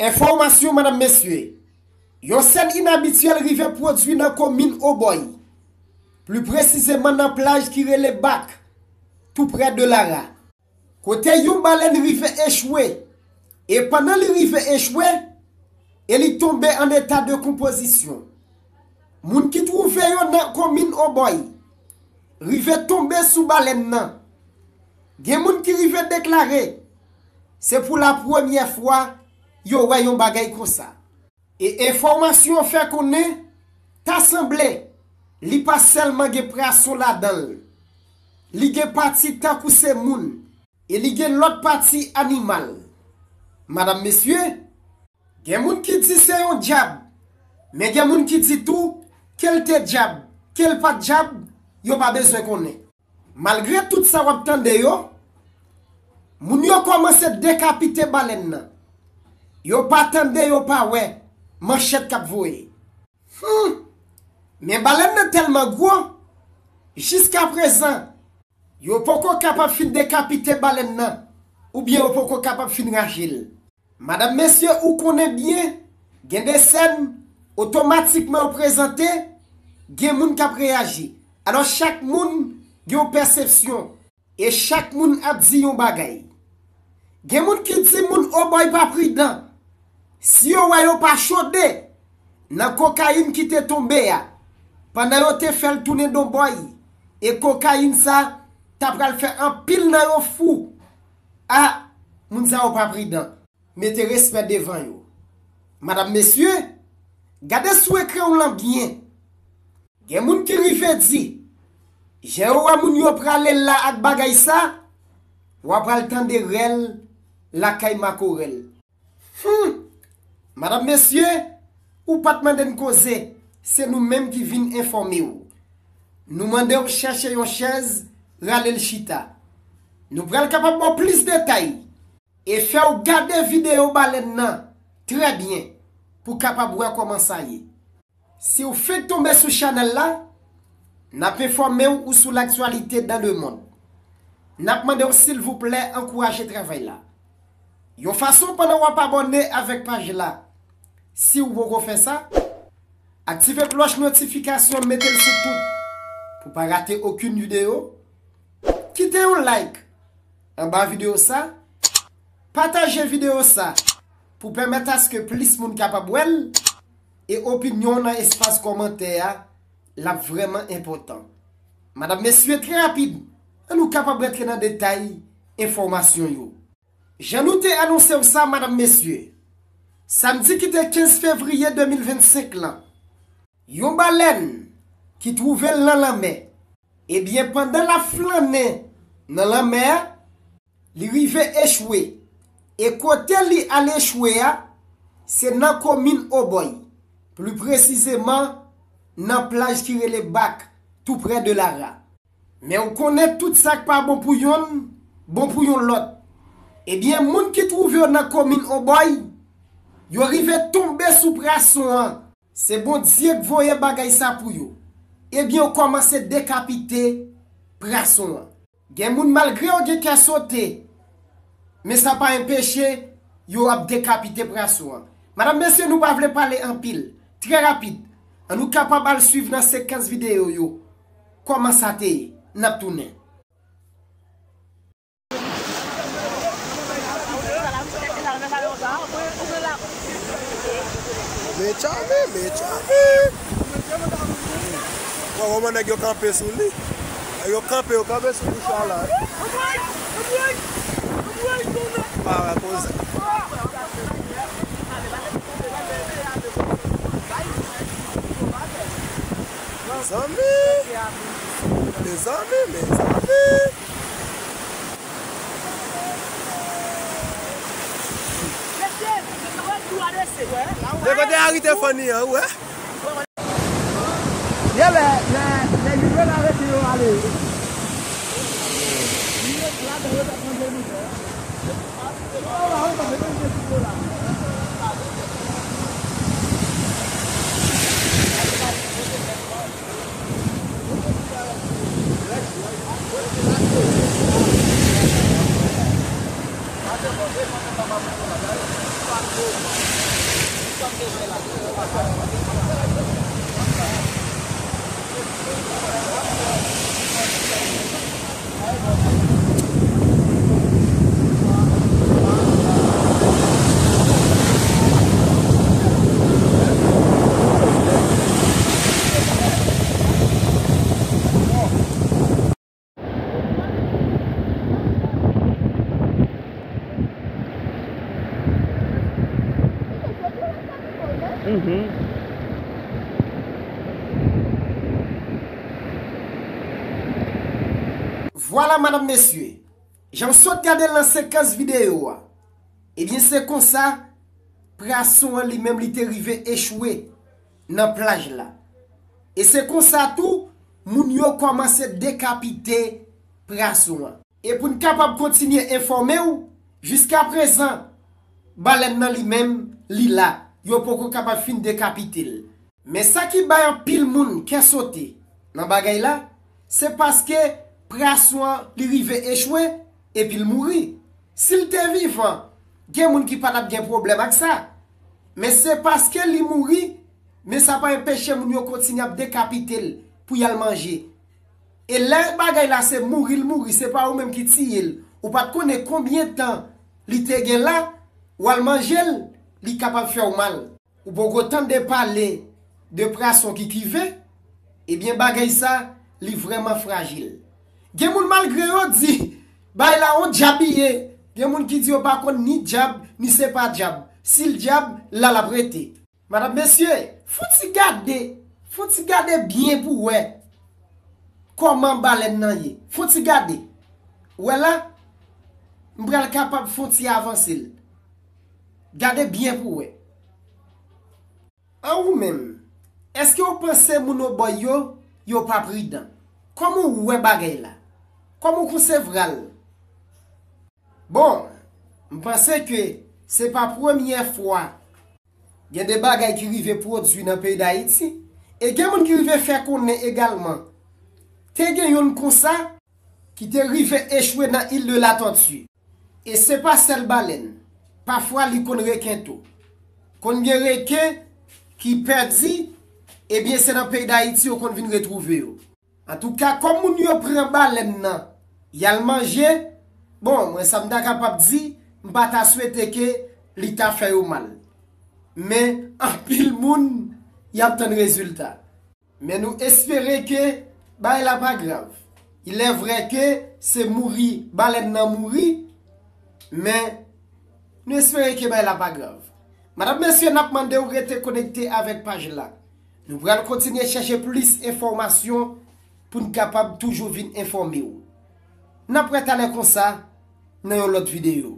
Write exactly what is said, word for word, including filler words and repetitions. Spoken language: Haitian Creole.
Enfòmasyon, madanm, mesye. Yon sèn inabityèl rive pwodui nan komin Obòy, pli presizeman nan plaj ki rele Bak, tou prè de Lara, kote yon balèn rive echwe, e pandan li rive echwe, e li tonbe an eta dekonpozisyon. Moun ki twouve yo nan komin Obòy rive tonbe sou balèn nan. Gen moun ki rive deklare se pou la premyè fwa yo wè yon bagay konsa. E enfòmasyon fè konnen ta sanble li pa sèlman gen pwason ladan l. Li gen pati tankou se moun, e li gen lòt pati animal. Madanm, mesye, gen moun ki di se yon dyab, men gen moun ki di tou, ke l te dyab, ke l pa t dyab, yo pa bezwen konnen. Malgre tout sa w ap tande yo, moun yo kòmanse dekapite balèn nan. Yo pa tande, yo pa wè, manchèt k ap voye. Hmm! Men balèn nan tèlman gwo, jiskaprezan, yo poko kapab fin dekapite balèn nan, oubyen yo poko kapab fin rache l. Madanm, mesye, ou konnen byen, gen de sèn, otomatikman yo prezante, gen moun k ap reyaji. Alò, chak moun gen yon pèsepsyon, e chak moun ap di yon bagay. Gen moun ki di moun Obòy pa pridan. Si yo wè yo pa chode nan kokayin ki te tonbe a, pandan yo te fè l tounen donbòy, e kokayin sa ta pral fè anpil nan yo fou. A, moun sa yo pa pridan. Mete respè devan yo. Madanm, mesye, gade sou ekran w lan byen. Gen moun ki rive di, jan yo wè moun yo prale la ak bagay sa, w a pral tande rèl lakay makorèl. Hmm! Madanm, mesye, ou pa t mande n koze, se nou menm ki vin enfòme w. Nou mande w chèche yon chèz, rale l chita. Nou pral kapab ba w plis detay e fè w gade videyo balèn nan trè byen pou w kapab wè kòman sa ye. Si w fenk tonbe sou chanèl la, n ap enfòme w ou sou laktyalite dans le monde. N ap mande w silvouplè ankouraje travay la yon fason pandan w ap abòne avèk paj la. Si w poko fè sa, aktive klòch notifikasyon, mete l sou tout pou w pa rate okenn videyo. Kite yon like anba videyo sa, pataje videyo sa pou pèmèt aske plis moun kapab wè l, e opinyon w nan espas kòmantè a, l ap vrèman enpòtan. Madanm, mesye, trè rapid, ann nou kapab rantre nan detay enfòmasyon yo. Jan nou te anonse w sa, madanm, mesye, samdi ki te kenz fevriye de mil vennsenk lan, yon balèn ki twouve l nan lanmè. Ebyen, pandan l ap flannen nan lanmè a, li rive echwe. E kote li al echwe a, se nan komin Obòy, pli presizeman nan plaj ki rele Bak, tou prè de Lara. Men ou konnen tout sa k pa bon pou yonn, bon pou yon lòt. Ebyen, moun ki twouve yo nan komin Obòy, yo rive tonbe sou pwason an. Se Bondye k voye bagay sa pou yo. Ebyen, yo kòmanse dekapite pwason an. Gen moun, malgre yo gen kè sote, men sa pa enpeche yo ap dekapite pwason an. Madanm, mesye, nou pa vle pale anpil. Trè rapid, ann nou kapab al swiv nan sekans videyo yo kòman sa te ye. N ap tounen. Metchami, Metchami. Wè kòman nèg yo kanpe sou li. Nèg yo kanpe, yo kanpe sou bouch la la. Pa wè koze. Mezanmi. Mezanmi, mezanmi. Se kote Harry te funny an, ou wè? Ye lè, lè, lè Nicolas rete yo ale. Nicolas, yo t ap manje nou. Vwala, madanm, mesye, jan m sot gade l nan sekans videyo a, ebyen, se konsa, prason an li menm, li te rive echwe nan plaj la. E se konsa tou, moun yo kòmanse dekapite prason an. E pou n kapab kontinye enfòme w, jiskaprezan, balèn nan li menm, li la. Yo poko kapab fin dekapite l. Men sa ki bay anpil moun kè sote nan bagay la, se paske prason an li rive echwe epi l mouri. Si l te vivan, gen moun ki pa t ap gen pwoblèm ak sa. Men se paske li mouri, men sa pa enpeche moun yo kontinye ap dekapite l pou y al manje. E lè bagay la se mouri l mouri, se pa ou menm ki tiye l, ou pa t konnen konbyen tan li te gen la, w al manje l, li kapab fè w mal. Ou poko tande pale de prason ki kive? Ebyen, bagay sa, li vrèman frajil. Gen moun, malgre yo di bagay la yon djab li ye, gen moun ki di yo pa konn ni djab, ni se pa djab. Si l djab, la l ap rete. Madanm, mesye, fouti gade, fouti gade byen pou wè kòman balèn nan ye. Fouti gade. Ou wè la, m pral kapab fouti avanse l. Gade byen pou wè. An ou menm, èske w panse moun obòy yo, yo pa pridan? Kòman w wè bagay la? Kòman w konsevwa l? Bon, m panse ke se pa premyè fwa gen de bagay ki rive pwodui nan peyi Dayiti, e gen moun ki rive fè konnen egalman. Te gen youn konsa ki te rive echwe nan Il de la Tortue. E se pa sèl balèn. Pafwa li konn reken tou. Konn gen reken ki pèdi, ebyen se nan peyi Dayiti yo konn vin retwouve yo. Antouka, kòm moun yo pran balèn nan, y al manje, bon, mwen sa m ta kapab di, m pa ta swete ke li ta fè yo mal. Men, anpil moun, y ap tann rezilta. Men nou espere ke bagay la pa grav. Il est vrai ke se mouri, balèn nan mouri, men nou espere ke bagay la pa grav. Madanm, mesye, n ap mande w rete konekte avèk paj la. Nou pral kontinye chèche plis enfòmasyon pou n kapab toujou vin enfòme w. N ap wè talè konsa nan yon lòt videyo.